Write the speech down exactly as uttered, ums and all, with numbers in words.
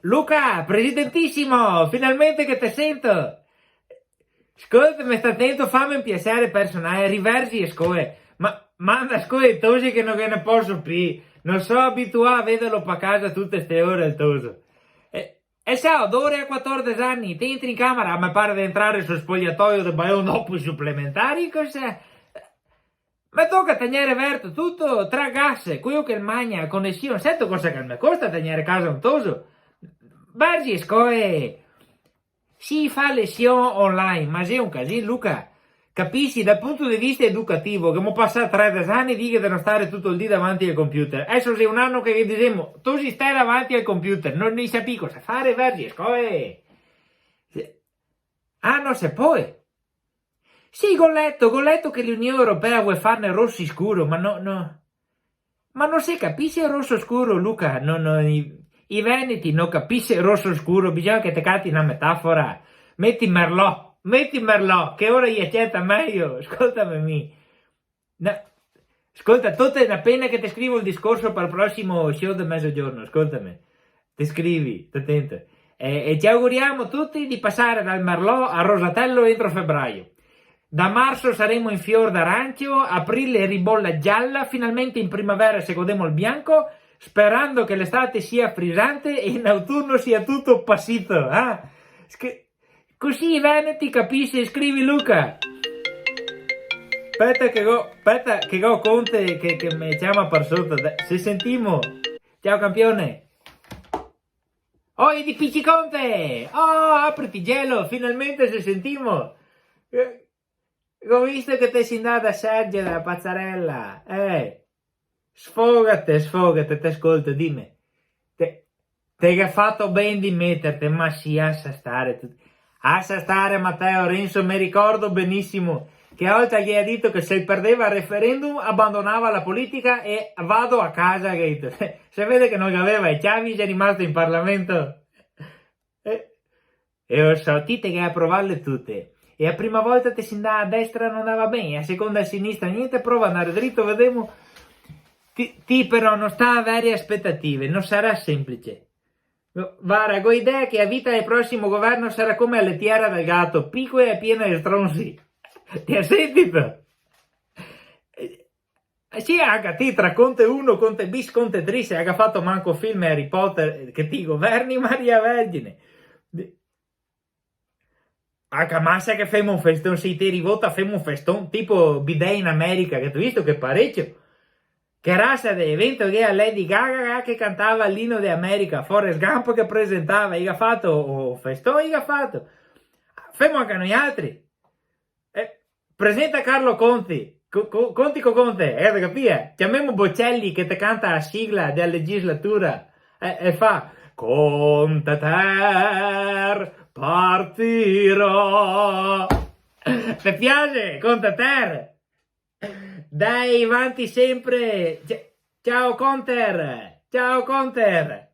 Luca, presidentìsimo, finalmente che te sento! Scoltame, sta tento, fame un piaser personale, riverzi e scoe. Ma manda scoe el toso che no ghe ne poso pì. No so abituà a vederlo pa casa tute ste ore el toso. E, e sa, odore a quatordexe ani, te entri in camera, me pare de entrar sul spogliatoio de Baion dopo i suplementari, cos'è? Me toca tegnere verto tuto, tra gas, queo che el magna, conesion, seto cosa che me costa tegnere casa un toso? Verzi e scoe! Si fa lesion online, ma xe un casin, Luca. Capisi, dal punto de vista educativo, che ghemo pasà tredexe ani, dighe de no stare tuto el dì davanti al computer. Deso xe un ano che ghe disemo, tosi, sta davanti al computer, no, no i sa pì cosa fare, verzi e scoe! Ah, no se pol? Sì, go leto, go leto che l'Union Europea vol farne rosi scuro, ma no, no. Ma no se capise roso scuro, Luca, no, no, i, i veneti no capise roso scuro, bisogna che te cati na metafora. Meti merlot, meti merlot, che ora i aceta mejo, scoltame mi. No. Scolta, tote, na pena che te scrivo el discorso par el prosimo show de mezogiorno, scoltame. Te scrivi, sta tento. E, e ci auguriamo tutti di passare dal merlot al rosatello entro febbraio. Da marzo saremo in fior d'arancio, aprile ribolla gialla, finalmente in primavera se godemo il bianco, sperando che l'estate sia frisante e in autunno sia tutto passito, eh? Sche- Cusì i veneti capise, scrivi Luca. Speta che go, speta che go Conte che, che me ciama par soto. Dai, se sentimo. Ciao, campione. Oh, i di Picci Conte! Oh, apriti, gelo, finalmente se sentimo. Eh, go visto che te si ndà da Sergio dela Pazzarella. Eh. Sfogate, sfogate, te scolto, dime. Te, te ga fato ben di meterte, ma sì, asa stare, tu, asa stare, Matteo Renzo, me ricordo benisimo che a volta ghe ga dito che se el perdeva el referendum abandonava la politica e vado a casa, ga dito. Se vede che no gaveva e ciavi, xe rimasto in Parlamento. Eh. E lo so, ti te ghe ga provarle tute. E a prima volta te si ndà a destra, no ndava ben, e a seconda a sinistra, gnente, prova a ndare drito, vedemo. Ti, ti però no sta avere aspetative, no sarà semplice. No, vara, go idea che a vita del prosimo governo sarà come a Letiera del Gato, picola e piena de stronzi. Te ga sentito? Eh, sì, anca ti, tra Conte uno, Conte bis, Conte tris, e ga fato manco film Harry Potter, eh, che ti governi, Maria Vergine. Anca masa che femo un feston, se i te rivota femo un feston, tipo Bidè in America, che te ga visto che parecio? Che rasa de evento che a Lady Gaga che cantava l'ino de America, Forrest Gump che presentava, i ga fato un feston, i ga fato. Femo anca noialtri. Eh, presenta Carlo Conti. Co-, co-, Conti co Conte, eh, te capì, eh? Ciamemo Bocelli che te canta la sigla dela legislatura. Eh, e fa: "Conte ter partirò". Te piaxe, Conte ter? Dai, vanti sempre. Ci-, ciao, Conter. Ciao, Conter.